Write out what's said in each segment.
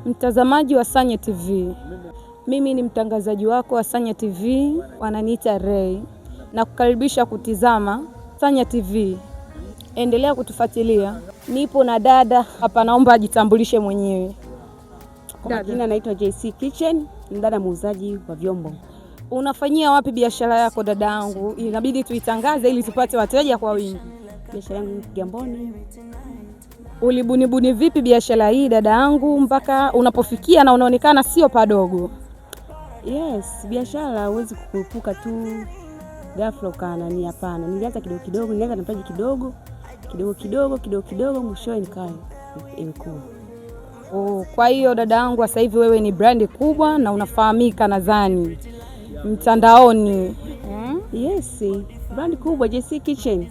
Mtazamaji wa Sanye TV, mimi ni mtangazaji wako wa Sanye TV, wananiita Ray, na kukaribisha kutizama Sanye TV. Endelea kutufuatilia. Nipo na dada hapa, naomba ajitambulishe mwenyewe. Kwa majina naitwa JC Kitchen, ni dada muuzaji wa vyombo. Unafanyia wapi biashara yako dada yangu? Inabidi tuitangaze ili tupate wateja kwa wingi. Biashara yangu Kigamboni. Ulibunibuni vipi biashara hii dada yangu mpaka unapofikia na unaonekana sio padogo? Yes, biashara huwezi kukurupuka tu ghafla ukanani, hapana. Nilianza kidogo kidogo, nilianza na mtaji kidogo kidogo kidogo kidogo kidogo, mwishowe nikawa imekuwa. Oh, kwa hiyo dada yangu sasa hivi wewe ni brand kubwa na unafahamika nadhani mtandaoni. Yes, brand kubwa JC Kitchen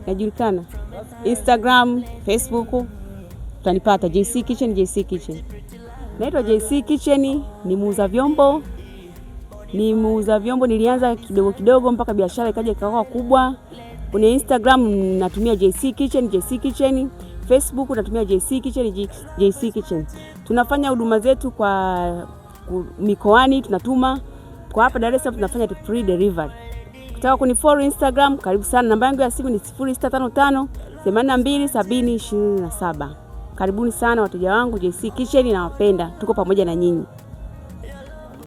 najulikana Instagram, Facebook utanipata JC Kitchen, JC Kitchen. Naitwa JC Kitchen, ni muuza vyombo, ni muuza vyombo. Nilianza kidogo kidogo mpaka biashara ikaja ikawa kubwa. Kwenye Instagram natumia JC Kitchen, JC Kitchen. Facebook natumia JC Kitchen, JC Kitchen. Tunafanya huduma zetu kwa mikoani, tunatuma kwa hapa Dar es Salaam, tunafanya free delivery. Ukitaka kunifollow Instagram, karibu sana. Namba yangu ya simu ni 0655 82 70 27. Karibuni sana wateja wangu JC Kitchen, nawapenda. Tuko pamoja na nyinyi.